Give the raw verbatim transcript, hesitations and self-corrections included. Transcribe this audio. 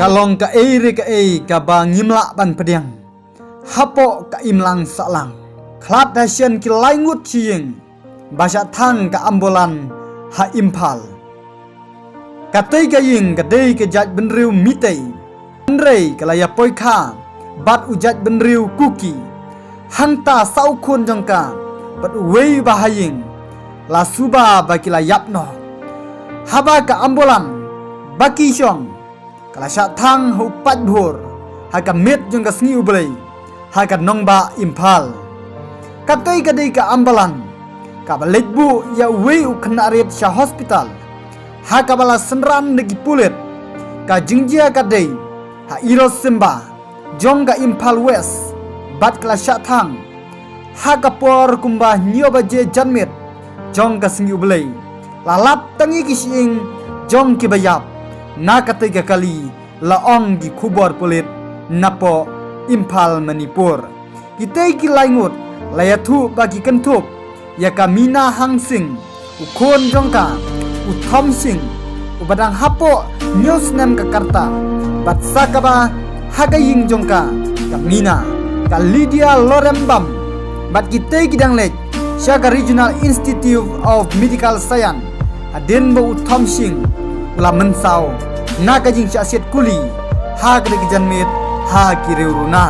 Ka long kaei re kaei kaba ngim lah ban pdiang hapoh ka imlang sahlang. Khlad ha shen ki lai ngut shi ïing ba shah thang ka ambulan ha Imphal. Katei ka ïing ka dei ka jaitbynriew Meitei, hynrei ka la ïa poi kha bad u jaitbynriew Kuki. Hangta sa u khun jong ka bad uwei uba ha ïing la suba ba ki la ïap noh. Haba ka ambulan ba ki shong ka la shah thang ha u paidbah ha ka miet jong ka sngi U Blei ha ka nongbah Imphal. Katei ka dei ka ambulan kaba leit buh ïa uwei u khynnah rit sha hospital ha kaba la synran da ki pulit. Ka jingjia ka dei ha Irosimba jong ka Imphal West bad ka la shah thang ha ka por kumba hynñiew baje janmiet jong ka sngi U Blei. La lap tang ïa ki shyieng jong kiba ïap na katei ka kali, la ong ki khubor pulit napoh Imphal, Manipur. Kitei ki lai ngut la ïathuh ba ki kynthup ïa ka Mina Hangsing, u khun jong ka u Thomsing uba dang hapoh hynñiew snem ka rta, bad sa kaba ha ka ïing jong ka, ka Mina, ka Lydia Lorembam, bad kitei ki dang leit sha ka Regional Institute of Medical Science hadien ba u Thomsing u la mynsaw na ka jingshah siat kuli ha katei ka janmiet ha ki riew runar.